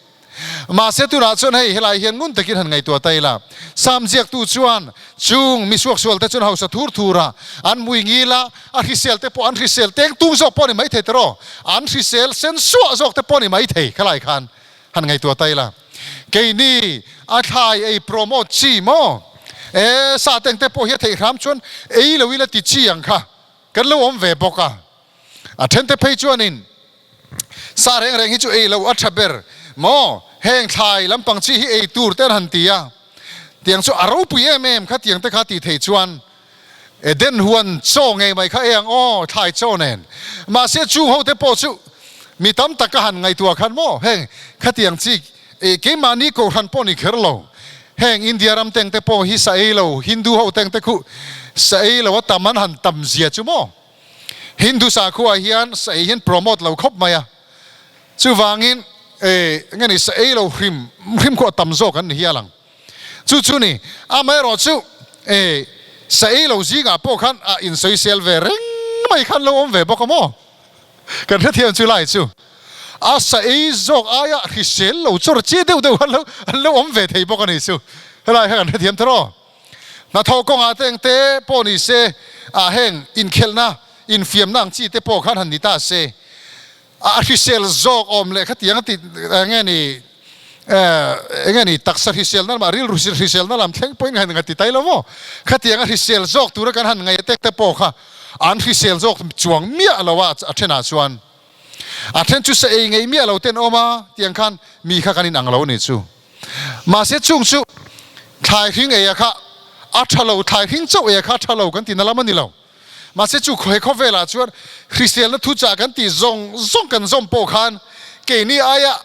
Mahse tunah chuan hei helai hian ngun takin han ngaihtuah ta ila, Sam ziaktu chuan chung mi suaksual te chuan hausa thur thur a, an mui ngil a, a hrisel te pawh an hrisel teng tung zawk pawh a ni maithei tiraw, an hrisel sen suah zawk te pawh a ni maithei khalai khan han ngaihtuah ta ila. Keini a thlai ei promote chi maw? E sa teng te pawh hi a theih hram chuan ei lo ila ti chi ang kha kan lo awm ve bawk a. A then te phei chuanin Sa reng reng hi chu ei loh a tha ber maw? Heng thlai lampang chi hi ei tur te an han ti a, tiang chu a ropui em em kha tiang te kha tih theih chuan Eden huan chaw ngei mai kha ei ang aw thlai chaw nen. Mahse chung ho te pawh chu mi tam tak ka han ngaihtuah khan maw heng khatiang chi keimahni kohhran pawh ni kher lo heng India ram teng te pawh hi sa ei lo Hindu ho teng te khu sa ei lo a tam an han tam zia chu maw? Hindu sakhua hian sa ei hian promote lo khawp mai a, chuvangin eng nge ni sa ei lo hrim hrim khu a tam zawk an ni hial ang. Chu chu ni, amaherawh chu sa ei lo zingah pawh khan a insawisel ve reng mai khan lo awm ve bawk a maw? Kan hrethiam chu lai chu a sa ei zawk aia hrisel lo chawr chi deuh deuh khan an lo awm ve thei bawk a ni chu. Helai kha kan hrethiam tawh rawh. Hnathawh kawngah te engte pawh ni se, ah heng inkhelhna, infiamna ang chi te pawh khan han ni ta se, a hrisel zawk awm leh khatiang a ti nge ni, Eng nge ni, taksa hriselna lamah rilru hriselna lam thleng pawhin han nga ti tai lo maw? Khatianga hrisel zawk tura kan han ngaih tek te pawh kha an hrisel zawk chuang miah lo a, a thenah chuan a then chu sa ei ngei miah lo ten awm a, tiang khan mi kha kan inang lo a nih chu. Mahse chung chu thlai hring ei a kha a tha lo, thlai hring chauh ei a kha a tha lo kan tihna lam a ni lo. Mahse chu he khawvelah chuan hriselna thuchah kan tih zawng zawng kan zawm pawh khan keini aia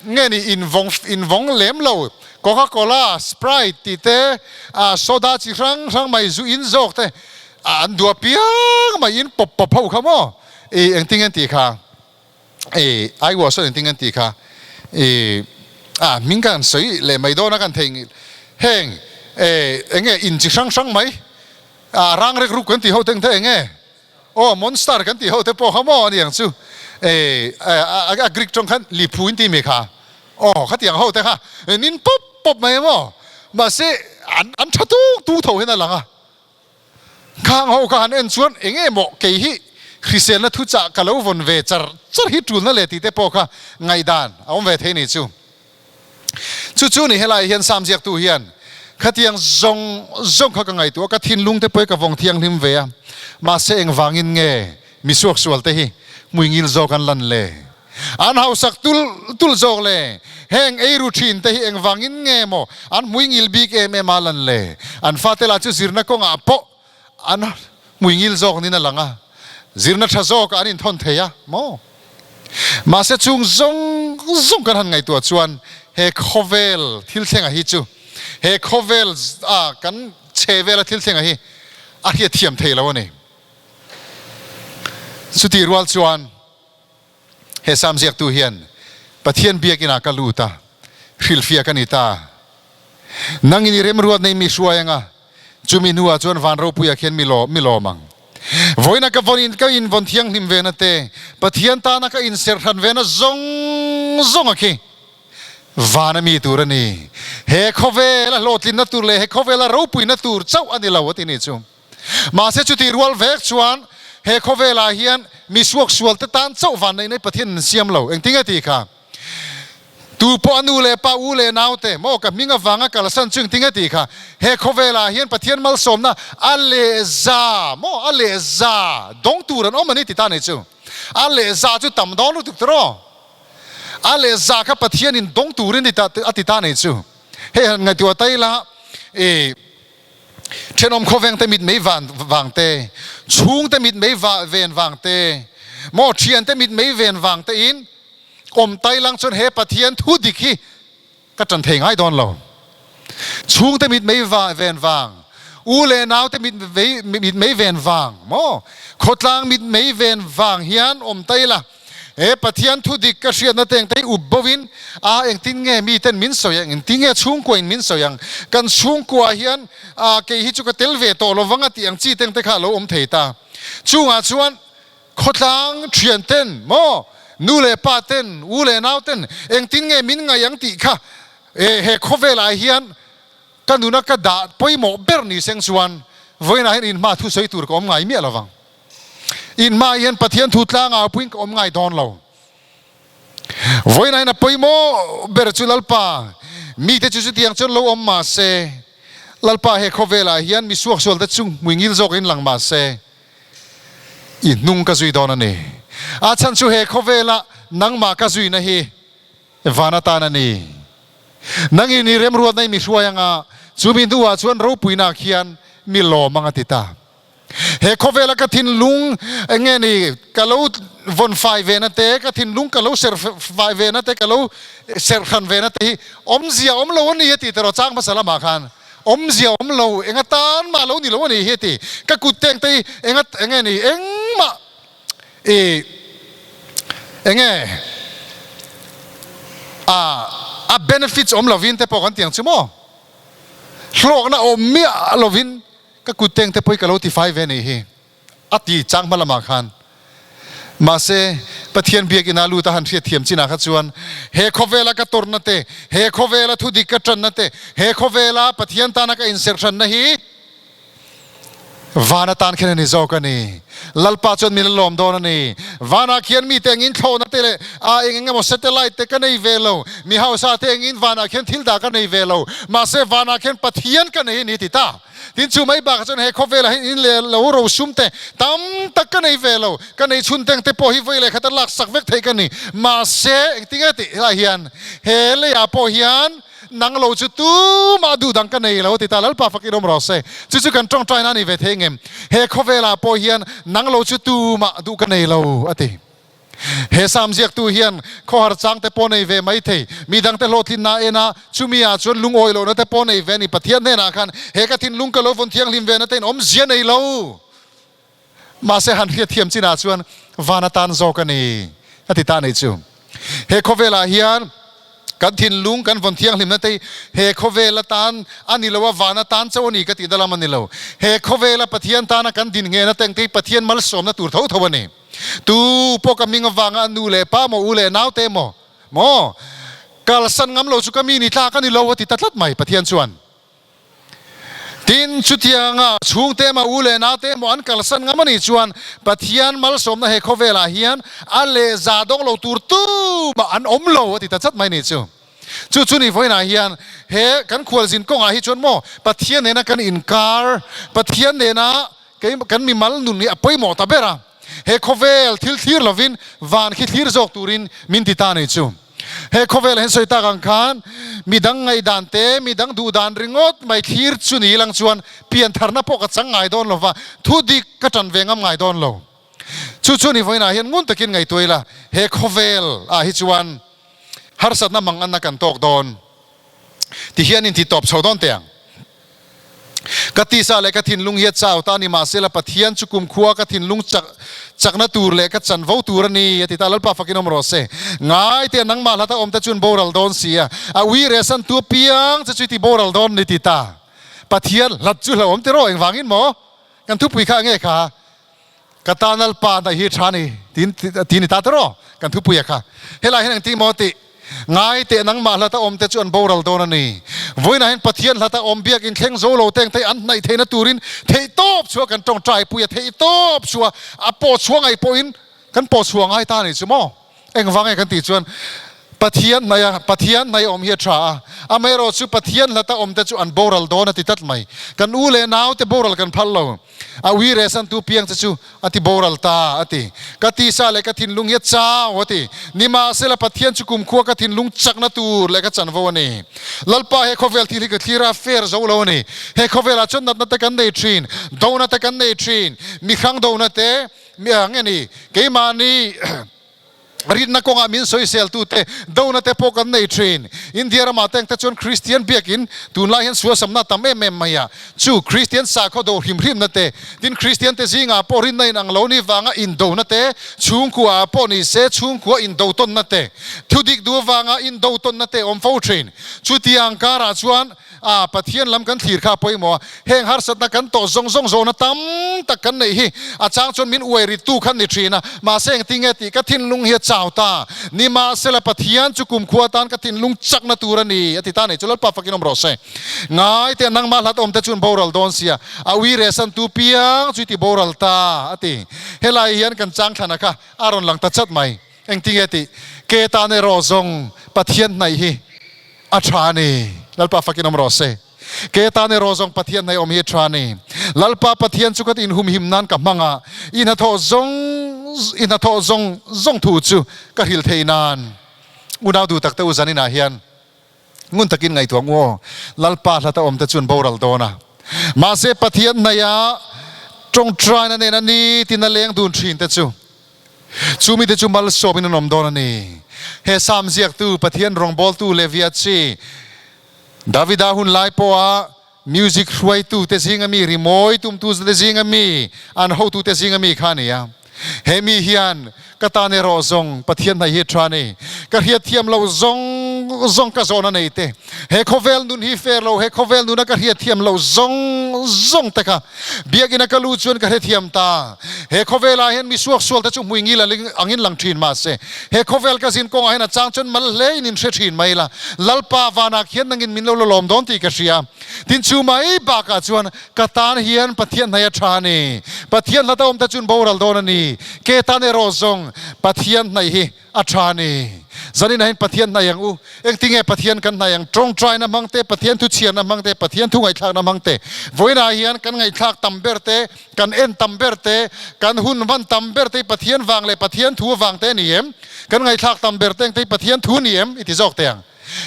nge ni invawng invawng lem lo Coca Cola, Sprite tih te, soda chi hrang hrang mai zu in zawk te an duah piang mai in pawp pawp ho kha maw i engtin nge an tih kha i I was engtin nge an tih kha i a hming kan sawi leh mai dawn a kan theihnghilh heng eng nge in chi hrang hrang mai Ah rang rek ruk kan tih ho te engte enge? Aw monster kan tih ho te pawh kha maw ani ang chu eh a Greek tawng khan liphu in ti mi kha aw khatiang ho te kha nin pawp pawp mai maw mahse an an tha tung tung tho hian a lang a khang ho kha han en chuan enge maw kei hi hriselna thuchah ka lo vawn ve char char hi tulna leh tih te pawh kha ngaihdan a awm ve thei ni chu. Chu chu ni helai hian Sam ziaktu hian khatiang zawng zawng kha ka ngaihtuah a, ka thinlung te pawh hi ka vawng thianghlim ve a, mahse engvangin nge mi suaksual te hi hmuingil zawk an lan le? An hausak tul tul zawk le? Heng eiru thin te hi engvangin nge maw an hmuingil bik em em a lan le? An fate lah chu zirna kawngah pawh an hmuingil zawk niin a lang a, zirna tha zawkah an inthawn thei a maw? Mahse chung zawng zawng kan han ngaihtuah chuan he khawvel thil thlengah hi chu he khawvel a kan chhe vela thil thlengah hi a hriatthiam thei lo a ni. Chutih rual chuan He Sam ziaktu hian Pathian biakinah ka lut a, hrilhfiah ka ni ta. Nangin i remruat nei mi hruai anga, chumi hnuah chuan van ropuiah khian mi mi lawm ang. Vawiina ka vawn in ka invawn thianghlim vena te, Pathian tana ka inserhran vena zawng zawng a khi vana mi tur a ni. He khawvela hlawhtlinna tur leh he khawvela ropuina tur chauh a ni lo a ti ni chu. Mahse chutih rual vek chuan he khawvelah hian mi suaksual te tan chauh van neih nei Pathian an siam lo. Engtin nge tih kha? Tu pawh a nu leh pa, u leh nau te maw ka hming avanga kalsan chu engtin nge tih kha? He khawvelah hian Pathian malsawmna a lehza maw a lehza dawng tur an awm a ni ti ta nei chu. A lehza chu tam dawn lutuk tiraw? A lehza kha Pathianin dawng turin a ti ta nei chu. Hei han ngaihtuah ta ila i. Thenawm khawveng te mit mei van vang te, chhung te mit mei va ven vang te, maw thian te mit mei ven vang te in awm tai lang chuan he Pathian thu dik hi ka tan thei ngai dawn lo. Chhung te mit mei va ven vang, u leh nau te mit vei mit mei ven vang, maw khawtlang mit mei ven vang hian awm tai la. He Pathian thu dik ka hriatna te engte hi up bo in, a engtin nge miten min sawi ang, engtin nge chhungkua in min sawi ang, kan chhungkua hian a kei hi chu ka tel ve tawh lovang a tih ang chi te engte kha a lo awm thei ta. Chungah chuan khawtlang thian ten maw, nu leh pa ten, u leh nau ten engtin nge min ngaih ang tih kha he khawvelah hian ka nuna ka dah pawimawh ber ni seng chuan vawiinah hian inhma thusawi tur ka awm ngai miah lovang. Inhma hian Pathian thu tlangau puiin ka awm ngai dawn lo. Vawiinah hian a pawimawh ber chu Lalpa, mite chu chutiang chuan lo awm mah se, Lalpa he khawvelah hian mi suaksualte chu hmuingil zawkin lang mah se, i hnung ka zui dawn a ni. A chhan chu he khawvela nangmah ka zuina hi van atan a ni. Nangin i remruatna i mi hruai anga, chumi hnuah chuan ropuina khian mi lawm ang a ti ta. He khawvela ka thinlung eng nge ni ka lo vawn fai ve na te, ka thinlung ka lo ser fai ve na te, ka lo ser hran ve na te hi awmzia awm lo a ni a ti tawh chang hmasa lamah khan awmzia awm lo eng atan mah lo ni lo a ni hi a ti. Ka kut teng te hi eng eng nge ni engmah i eng nge a a benefits awm lovin te pawh kan ti ang chu maw hlawkna awm miah lovin Ka kut teng te pawh ka lo tifai ve nih hi, a ti chang hma lamah khan. Mahse, Pathian biakinn ah lut a han hriatthiam chinah kha chuan he khawvela ka tawrhna te, he khawvela thudik ka tanna te, he khawvela Pathian tana ka inserhranna hi Van atan khian a ni zawk a ni. Lalpa chuan min la lawm dawn a ni. Vanah khian mite engin thlawhna te leh a eng eng emaw satellite te ka nei ve lo. Mi hausa te engin vanah khian thil dah ka nei ve lo. Mahse vanah khian Pathian ka nei a ni ti ta. Tin chu mai bakah chuan he khawvelah hian in leh lo rosum te tam tak ka nei ve lo. Ka nei chhun teng te pawh hi vawi leh khat a laksak vek theih ka ni. Mahse engtinge tih lai hian he leiah pawh hian Nang lo chu tumah duh dang ka nei lo ti ta Lalpa fak in awm rawh se. Chu chu kan tawngtaina a ni ve thei ngem. He khawvelah pawh hian nang lo chu tumah duh ka nei lo a ti. He Sam ziaktu hian khawhar chang te pawh nei ve mai thei. Mi dangte hlawhtlinna a en a, chumi ah chuan lungawi lohna te pawh nei ve a ni. Pathian hnenah khan he ka thinlung ka lo vawn thianghlim ve na te in awmzia nei lo. Mahse han hriatthiam chinah chuan van atan zawk a ni a ti ta a nih chu. He khawvelah hian kan thinlung kan vawn thianghlimna te hi he khawvel atan a ni lo a, van atan chauh a ni ka tih dalam a ni lo. He khawvela Pathian tana kan din nghehna te ang te hi Pathian malsawmna tur tho tho a ni. Tu pawh ka hming avanga a nu leh pa maw, u leh nau te maw, maw kalsan ngam lo chu ka mi ni tlak a ni lo a ti ta tlat mai Pathian chuan. Tin, chutianga chhungte emaw u leh nate emaw an kalsan ngam a nih chuan Pathian malsawmna he khawvelah hian a leh za dawng lo tur tumah an awm lo a ti ta chat mai nih chu. Chu chu ni vawiinah hian he kan khualzin kawngah hi chuan maw Pathian nena kan inkar, Pathian nena kei kan mimal nun hi a pawimawh ta ber a. He khawvel thil thlir lovin van khi thlir zawk turin min ti ta nih chu. He khawvelah hian sawi tak ang khan midang ngaihdan te, midang duhdan ringawt mai thlir chu ni lang chuan piantharna pawh ka chang ngai dawn lova, thu dik ka tan ve ngam ngai dawn lo. Chu chu ni vawiinah hian ngun takin ngaihtuah ila, he khawvel ah hi chuan harsatna manganna kan tawk dawn ti hian in ti tawp chho dawn teh ang. Ka tisa leh ka thinlung hi a chau ta a ni, mahsela Pathian chu kumkhua ka thinlung chak chakna tur leh ka chanvo tur a ni, a ti ta. Lalpa fakin awm rawh se. Ngai te nangmah hlata awm te chuan boral dawn si a, a ui rehsan tu apiang che chu i ti boral dawn ni ti ta. Pathian hlat chu hlauhawm ti rawh, engvangin maw? Kan thupui kha nge kha? Ka tan Lalpa hnaih hi tha ni tiin ti ni ta te rawh kan thupuia kha. Helai hian engtin maw tih ngai teh nangmah hlata awm te chu an boral dawn a ni. Vawiinah hian Pathian hlata awm biakin thleng zo lo teng thei an hnaih theihna turin theihtawp chhuah kan tawngtai pui a, theihtawp chhuah a pawh chhuah ngaih pawhin kan pawh chhuah ngai ta a ni chu maw? Engvang nge kan tih chuan Pathian hnaih a, Pathian hnaih awm hi a tha a, amaherawh chu Pathian hlata awm te chu an boral dawn a ti tlat mai. Kan u leh nau te boral kan phal lo. A ui rehsan tu piang che chu a ti boral ta a ti. Ka tisa leh ka thinlung hi a chau a ti. Nimahsela Pathian chu kumkhua ka thinlung chakna tur leh ka chanvo a ni. Lalpa he khawvel thil hi ka thlir a, fair zo lo a ni. He khawvelah chuan natna te kan nei thin, dona te kan nei thin, mihrang dona te, Mi ang nge ni? Keimahni rinna kawngah min sawiseltute dona te pawh kan nei thin. India ramah te ang te chuan Kristian biakin tunlai hian sualsamna a tam em em mai a. Chu Kristian sakhaw do hrim hrimna te, tin Kristian te zingah pawh rinna in ang lo ni vanga indona te, chhungkua ah pawh ni se chhungkua indo tawnna te, thudik duh avanga indo tawnna te a awm fo thin. Chutiang karah chuan A, Pathian lam kan thlir kha a pawimawh a, heng harsatna kan tawh zawng zawng zawhna tam tak kan neih hi a chang chuan min uai rittu khan ni thin a, mahse engtin nge tih ka thinlung hi a chau ta, nimahsela Pathian chu kumkhua atan ka thinlung chakna tur a ni a ti ta nei chu Lalpa fakin awm rawh se. Ngai teh nangmah hlat awm te chuan boral dawn sia, a ui rehsan tu piang chu i ti boral ta a ti. Helai hian kan chang thlana kha a rawn lang ta chat mai, engtin nge tih ke tan erawh zawng Pathian hnaih hi A tha a ni. Lalpa fakin awm rawh se. Ke tan erawh zawng Pathian hnaih awm hi a tha a ni. Lalpa Pathian chu ka inhumhim nan ka hmang a, i hnathawh zawng i hnathawh zawng zawng thu chu ka hrilh thei nan. Unau duh takte u zaninah hian ngun takin ngaihtuah ngu aw. Lalpa hlata awmte chuan boral dawn a. Mahse Pathian hnaiha tawngtaina nena nitin a leng dun thinte chu Chu mite chu malsawmin an awm dawn a ni. He Salm ziaktu, Pathian rawngbawltu Levia chi, Davida hun lai pawha music hruaitute zinga mi, rimawi tumtute zinga mi, an hotute zinga mi kha a ni a. He mi hian ka tan erawh zawng Pathian hnaih hi a tha a ni. Ka hriatthiam loh zawng. zawng ka zawhna nei te, he khawvel nun hi fair lo, he khawvel nuna ka hriatthiam lo zawng zawng te kha biakina ka lu chuan ka hrethiam ta. He khawvelah hian mi suaksual te chu hmui ngil angin lang thin mahse, he khawvel ka zin kawngah hian a chang chuan mal hle in in hre thin mai la, Lalpa vanah khian nangin min lo la lawm dawn tih ka hria. Tin chu mai bakah chuan ka tan hian Pathian hnaih a tha a ni. Pathian hlata awm te chuan boral dawn a ni. Ke tan erawh zawng Pathian hnaih hi A tha ni. Zanin ah hin Pathian hnaih ang u. Engtinge Pathian kan hnaih ang? Tawngtaina hmang te, Pathian thu chhiarna hmang te, Pathian thu ngaihthlakna hmang te. Vawiinah hian kan ngaihthlak tam ber te, kan en tam ber te, kan hun hman tam ber te hi Pathian vang leh Pathian thu avang te a ni em? Kan ngaihthlak tam ber te engte hi Pathian thu ni em? I ti zawk teh ang.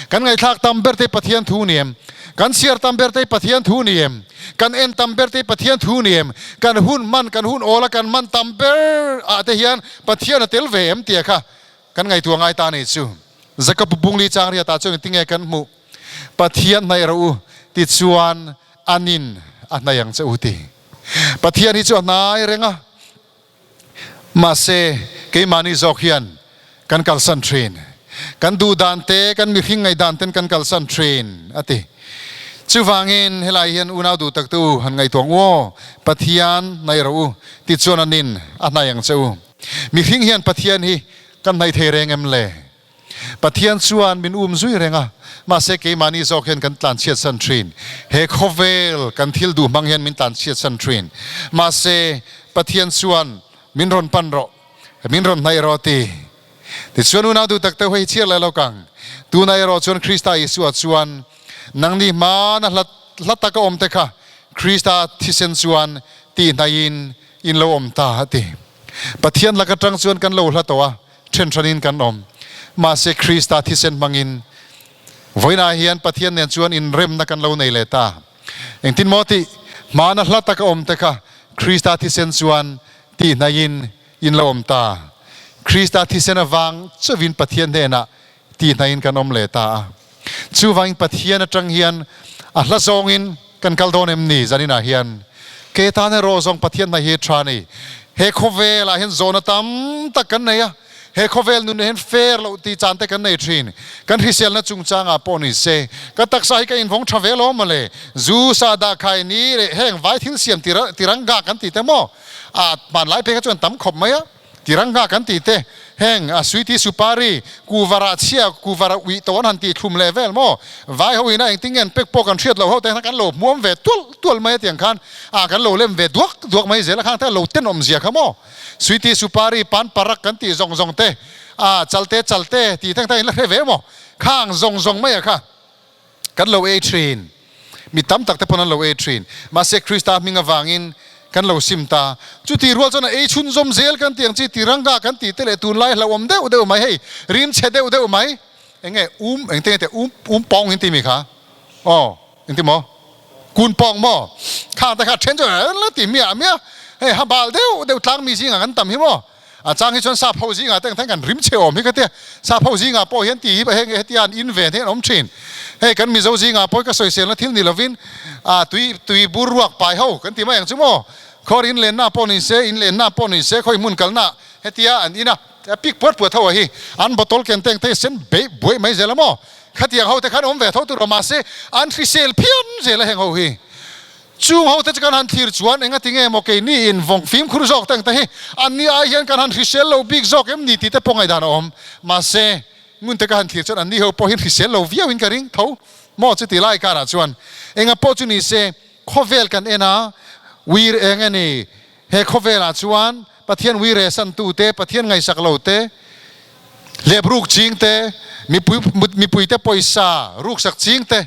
Kan ngaihthlak tam ber te hi Pathian thu ni em? Kan chhiar tam ber te hi Pathian thu ni em? Kan en tam ber te hi Pathian thu ni em? Kan hun hman, kan hun awla kan hman tam ber ah te hian Pathian a tel ve em tia kha kan ngaihtuah ngai ta ni chu. Jakob bungli chang riatah chuan engtinge kan hmuh? Pathian hnaih rawh u tichuan anin a hnaih ang che u ti. Pathian hi chu a hnai reng a, mahse keimahni zawk hian kan kalsan thin. Kan duh dan te, kan mihring ngaihdan ten kan kalsan thin a ti. Chuvangin helai hian unau duh tak te u han ngaihtuah ang u aw, Pathian hnaih rawh u tichuan anin a hnaih ang che u. Mihring hian Pathian hi kan hnaih thei reng em le? Pathian chuan min um zui reng a, mahse keimahni zawk hian kan tlanchhiatsan thin. He khawvel kan thil duh hmang hian min tlanchhiatsan thin. Mahse Pathian chuan min rawn pan rawh, min rawn hnaih rawh a ti. Tichuan unau duh tak deuh hei chhiar leh lo kang. Tunah erawh chuan Krista Isua chuan nangni hmana hlat hla taka awm te kha Krista thisen chuan tihnaihin in lo awm ta a ti. Pathian lak atang chuan kan lo hla tawh a, thenhranin kan awm. Mahse Krista thisen hmangin vawiinah hian Pathian nen chuan inremna kan lo nei leh ta. Engtin maw tih hmana hla taka awm te kha Krista thisen chuan tihnaihin In lo awm ta. Krista thisen avang chauhin Pathian hnenah tihnaiin kan awm leh ta a. Chuvangin Pathian atang hian a hla zawngin kan kal dawn em ni zaninah hian? Ke tan erawh zawng Pathian hna hi tha a ni. He khawvelah hian zawhna tam tak kan nei a. He khawvel nun hian fair loh tih chan te kan nei thin. Kan hriselna chungchangah pawh ni se, ka taksa hi ka invawng tha ve lo mawle. Zu, sa, dah, khai, ni leh heng vai thil siam tiranga kan ti te maw? A hmanlai phei kha chuan tam khawp mai a, tiranga kan tih te, heng a suiti supari, kuvarah chhia, kuvarah uih tawh an han tih thlum leh vel maw? Vai ho ina engtin nge an pek pawh kan hriat loh ho te khan kan lo hmuam ve tual tual mai a tiang khan a kan lo lem ve duak duak mai zel a khang te lo tenawm zia kha maw? Suiti supari, pan parak kan tih zawng zawng te, a chalte chalte tih te kha in la hre ve maw? Khang zawng zawng mai a kha. Kan lo ei thin. Mi tam tak te pawn an lo ei thin. Mahse Krista hming avangin kan lo sim ta. Chuti rual chuan a ei chhunzawm zel kan tih ang chi tiranga kan tih te leh tunlai hlauhawm deuh deuh mai hei rim chhe deuh deuh mai eng nge um eng te nge teh um um pawng in ti mi kha aw engti maw kun pawng maw khang te kha then chu la ti miah miah hei ha bal deuh deuh tlang mi zingah kan tam hi maw. A chang hi chuan sap ho zingah te engtheng kan rim chhe awm hi ka tia. Sap ho zingah pawh hian ti hi heng hetia an in ve hnen awm thin. Hei kan Mizo zingah pawh hi ka sawiselna thil ni lovin ah tui tui bur ruak pai ho kan ti mai ang chu maw. Khawr in lenna pawh ni se, in lenna pawh ni se, khawi hmun kalna hetia an in a, a pik puat puat ho a hi an bottle ken te engtheng sen beih buaih mai zel a maw. Khatiang ho te khan awm ve tho tur a mahse an hrisel phian zel a heng ho hi. Chung hote chu kan han thlir chuan enga tinge maw keini in vawng fimkhur zawk te ang te hi anni ai hian kan han hrisel lo bik zawk em ni tih te pawh ngaihdan a awm. Mahse, ngun te ka han thlir chuan anni ho pawh hian hrisel lo viau in ka ring tho maw chuti lai karah chuan enga pawh chu ni se khawvel kan en a wir eng a ni. He khawvelah chuan Pathian uire santu te, Pathian ngaihsak lo te, hlep ruk ching te, mipui mipuite pawisa ruksak ching te,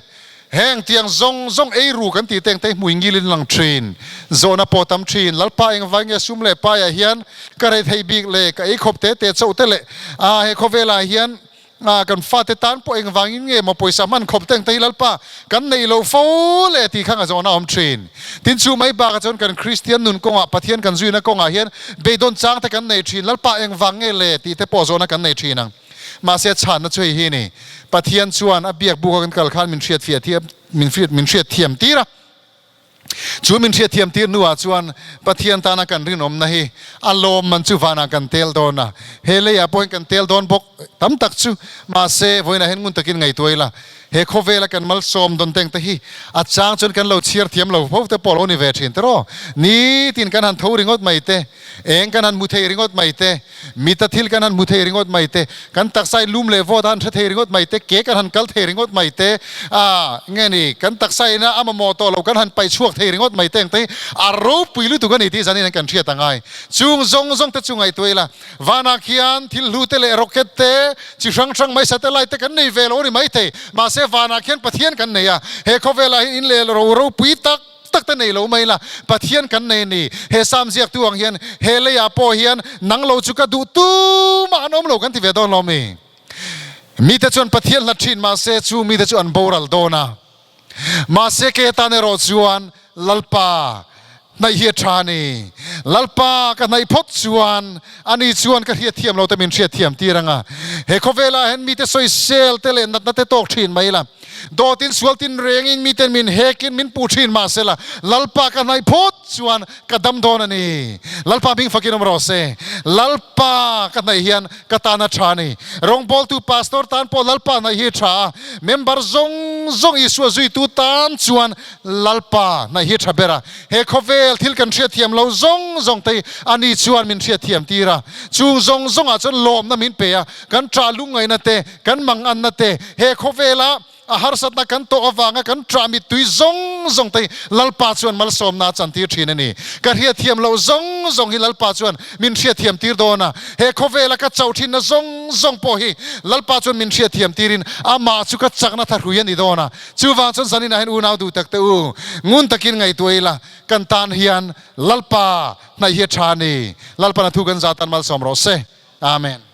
heng tiang zawng zawng ei ru kan tih te engte hmui ngilin lang thin. Zawhna pawh tam thin. Lalpa engvai nge sum leh paiah hian ka rei thei bik le, ka ei khawp te te chauh te leh a he khawvelah hian A, kan fate tan pawh engvangin nge maw pawisa hman khawp te ang te hi Lalpa kan neih loh fo le tih kha ngazawn a awm thin. Tin chu mai bakah chuan kan Kristian nun kawngah Pathian kan zuina kawngah hian beidawn chang te kan nei thin, Lalpa engvang nge le tih te pawh zawhna kan nei thin ang. Mahse chhanna chu hei hi a ni, Pathian chuan a biak buka kan kal khan min hriatfiah thiam min hriat thiam tir a. Chu min hriatthiam tir hnuah chuan Pathian tana kan rinawmna hi a lawmman chu vanah kan tel dawn a, he leiah pawhin kan tel dawn bawk tam tak chu. Mahse, vawiinah hian ngun takin ngaihtuah ila, he khawvela kan malsawm dawn teng te hi a chang chuan kan lo chhiar thiam lo fo te pawh lo ni ve thin tiraw? Nitin kan han tho ringawt mai te, eng kan han hmu thei ringawt mai te, Mita thil kan han hmu thei ringawt mai te, kan taksa in lum leh vawt a han hre thei ringawt mai te, ke kan han kal thei ringawt mai te, a nge ni, kan taksa in a mamawh tawh lo kan han paih chhuak thei ringawt mai te ang te hi a ropui lutuk a ni tih zanin an kan hriat a ngai. Chung zawng zawng te chu ngaihtuah ila, vanah khian thil hlu te leh rocket te, chi hrang hrang mai satellite te kan nei ve lo a ni maithei, mahse vanah khian Pathian kan nei a, he khawvelah hian in leh ro ropui tak, tak te nei lo mai la, Pathian kan nei a ni. He Sam ziaktu ang hian he leiah pawh hian nang lo chu ka duh tumah an awm lo kan ti ve dawn lo mi? Mite chuan Pathian hlat thin mahse chu mite chu an boral dawn a. Mahse ke tan erawh chuan Lalpa hnaih hi a tha a ni. Lalpa ka hnaih phawt chuan ani chuan ka hriatthiam lo te min hriatthiam tir ang a. He khawvelah hian mite sawisel te leh natna te tawk thin mai la. Dawtin sual tin rengin miten min hekin min puh thin mahsela Lalpa ka hnaih phawt chuan ka dam dawn a ni. Lalpa hming fakin awm rawh se. Lalpa ka hnaih hian ka tan a tha a ni. Rawngbawltu pastor tan pawh Lalpa hnaih hi a tha a, member zawng zawng Isua zuitu tan chuan Lalpa hnaih hi a tha ber a. He khawvel thil kan hriatthiam lo zawng zawng te hi ani chuan min hriatthiam tir a. Chung zawng zawngah chuan lawmna min pe a, kan tah lungngaihna te, Kan manganna te, he khawvela a harsatna kan tawh avanga kan ṭah mittui zawng zawng te hi Lalpa chuan malsawmna a chantir ṭhin a ni. Ka hriatthiam loh zawng zawng hi Lalpa chuan min hriatthiam tir dawn a, he khawvela ka chauh ṭhinna zawng zawng pawh hi Lalpa chuan min hriatthiam tirin amah chu ka chakna thahrui a ni dawn a. Chuvang chuan zaninah hian unau duh tak te u, ngun takin ngaihtuah ila, kan tan hian Lalpa hnaih hi a ṭha a ni. Lalpan a thu kan zah tan malsawm rawh se. Amen.